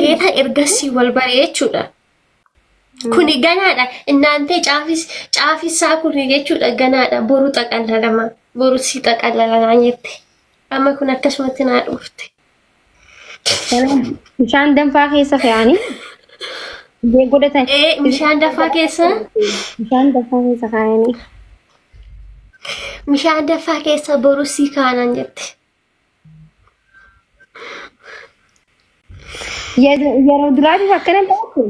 Geetaan ergasii wal bare jechuudha. Kuni ganaadha. Innaantee caafis caafisaa kuni jechuudha ganaadha. Boru xaqallalama. Boru si xaqallalama jette. Amma kun akkasumatti naa dhufte. Bishaan danfaa keessa kaa'anii godhatan. Ee bishaan danfaa keessa Bishaan danfaa keessa kaa'anii. bishaan danfaa keessa boru si kaanan jette. Yeroo duraatiif akkana ta'u.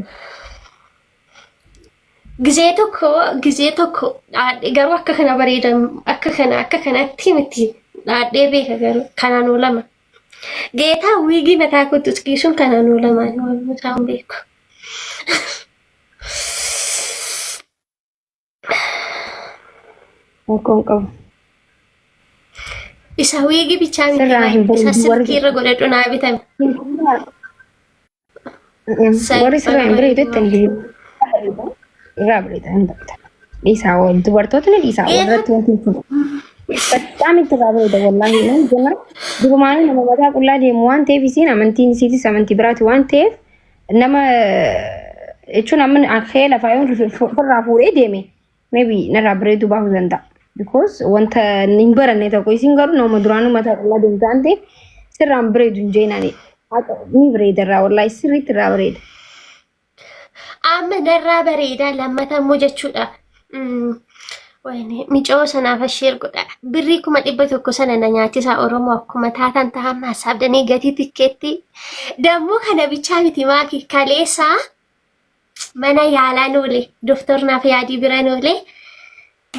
Gizee tokko gizee tokko dhaadhee garuu akka kana bareedan akka kana akka kanatti miti dhaadhee beeka garuu kanaan oolama. Geetaa wiigii mataa kootti uskiisuun kanaan oolama waan isaan beeku. Rakkoon qabu. Isa wiigii bichaa miti Sirraa hin isa bareedu warri silkii irra godhadhu naa bitame. Warri sirraa hin bareedu jettanii irraa bareeda hin bareeda. Dhiisaa wal dubartootni dhiisaa walirratti wanti hin jiru. Bataam itti irraa bareeda wallaahi nan jenna. Durumaanuu nama mataa qullaa deemu waan ta'eef isiin amantiin isiitis amantii biraati waan ta'eef nama jechuun amma akee lafaa yoo ofirraa fuudhee deeme maybe narraa bareeduu baahuu danda'a. Because wanta hin baranne tokko isin garuu nama duraanuu mataa qullaa deemtu waan ta'eef sirraan bareedu hin jeenani. Ni bareeda irraa wallaahi sirriitti irraa bareeda. Amma narraa bareedaa lammata immoo jechuudha. Wayne micoo sanaaf asheer godha. Birrii 100,000 sana na nyaachisaa Oromoo akkuma taatan ta'an hasaabdanii gatii tikkeetti. Dammoo kana bichaa miti maaki kaleessaa mana yaalaa noole doktor naaf yaadii bira noole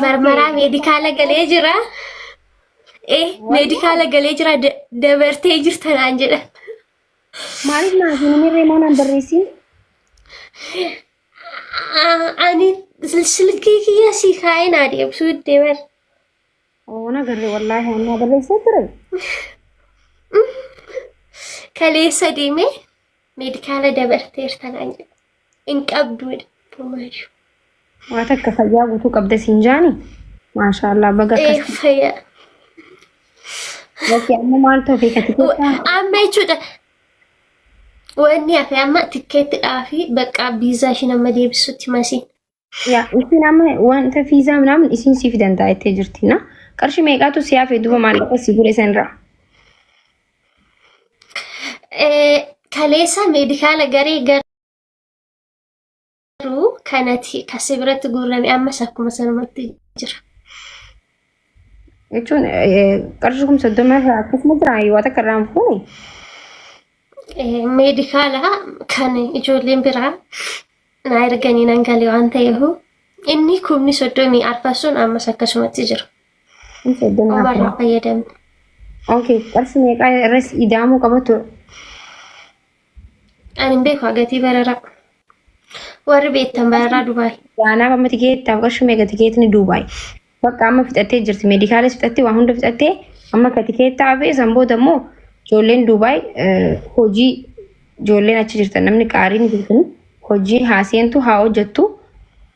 marmaraa meedikaala galee jira. Meedikaala galee jira dabartee jirta naan jedhan. Maaliif naaf hin mirree moo naan barreessiin? Ani silkii kiyya si kaa'ee naa deebisuu iddee bar. Oo na garree wallaahi annaa barreessee ture. Kaleessa deemee meedikaala dabarteerta naan jedhe. Hin qabdu jedhe homaayyuu. Waa takka fayyaa guutuu qabda siin jaani. Maashaallah baga Ee akkas. fayyaa. Bakki amma maal ta'u beekati keessaa? Amma jechuudha. Wanni hafe amma tikkeettidhaa fi bakka viizaa ishiin amma deebisutti masiin. Yaa isin amma wanta fiizaa minaamin isin siif danda'a jettee jirti na. Qarshii meeqaatu si hafe duuba maallaqa si gure sanirraa? Kaleessa meedikaala garee garuu kanati kasi biratti guurrame ammas akkuma sanumatti jira. Jechuun qarshii 30,000 irraa akkasuma jira waa takka irraa hin fuune. Meedikaala kan ijoolleen biraa naa erganii nan gale waan ta'eef inni 34,000 sun ammas akkasumatti jira. 34,000. Omarraa fayyadamne. Okay, qarshii meeqaa irras ida'amuu qaba ture? Ani hin beeku gatii bararaa. Warri beektan bararaa Dubaay. Gaanaaf amma tikeettaaf qarshii meeqa tikeetni Duubaay? Bakka amma fixattee jirti. Meedikaalis fixattee waa hunda fixattee amma ka tikeettaa hafe san booda immoo ijoolleen Duubaay hojii ijoolleen achi jirtan namni qaariin jirtan hojii haa seentu haa hojjettu.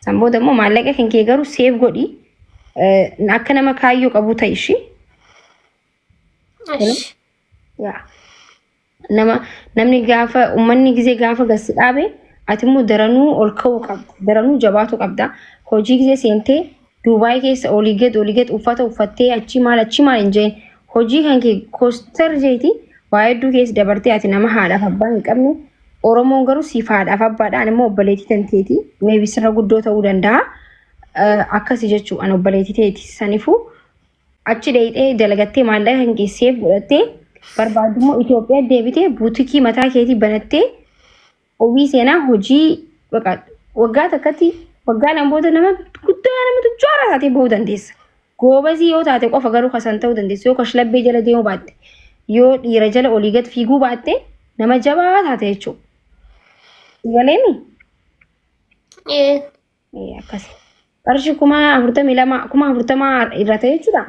San booda immoo maallaqa kan kee garuu seef godhi. Akka nama kaayyoo qabu ta'i ishii. Ashi. Yaa. Nama namni gaafa uummanni gizee gaafa gasi dhaabe ati immoo daranuu ol ka'uu qabda. Daranuu jabaatu qabda. Hojii gizee seentee Duubaay keessa olii gad olii gad uffata uffattee achii maal achii maal hin jeen. Hojii kan kee koostar jeeti waa hedduu keessa dabartee ati nama haadhaaf abbaa hin qabne. Oromoon garuu siif haadhaaf abbaadha. Ani immoo obboleettii tanteeti. Maybe sirra guddoo ta'uu danda'a. Akkasi jechuu ani obboleettii teeti. Sanifuu achi dheeyxee dalagattee maallaqa kan kee seef godhattee barbaaddu immoo Itoophiyaa deebitee buutikii mataa keetii banattee hojii seenaa hojii baqa waggaa takkatti waggaa lama booda nama guddaa nama tujjaara taatee bahuu dandeessa. Goobazii yoo taate qofa garuu kasan ta'uu dandeessa yoo kashlabbee jala deemuu baatte yoo dhiira jala olii gad fiiguu baatte nama jabaa taate jechuudha. Galeemi? Ee. Ee, akkasi. Qarshii 42,000 40,000 irra ta'e jechuudha.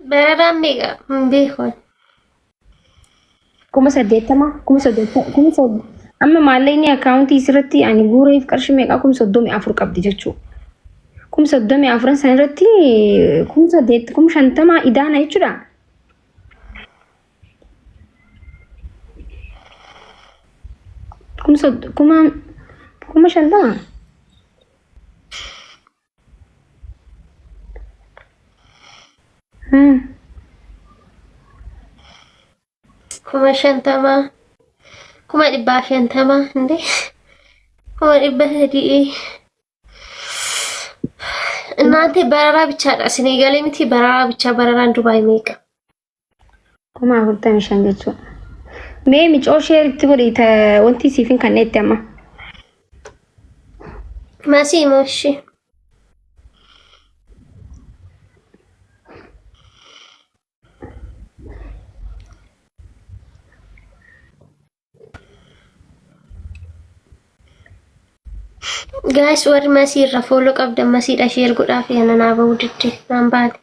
Bararaan meeqa hin beeku. 80,000 80,000 amma maallaqni akkaawuntii isirratti ani guureef qarshii meeqaa 34,000 qabdi jechuudha. 34,000 san irratti 8,000 50,000 idaana jechuudha. Kuma 50,000. 50,000, 150,000 እንዴ, 300,000. እናንተ በረራ ብቻ isinii galee miti በረራ ብቻ በረራን Dubaay meeqa? 45,000 jechuudha. Mee micoo share itti godhi wanti siif hin kanneetti amma. Masii moo ishee? Guys, warri Masii irra follow qabdan Masiidha share godhaaf yana naa bahuu didde naan baate.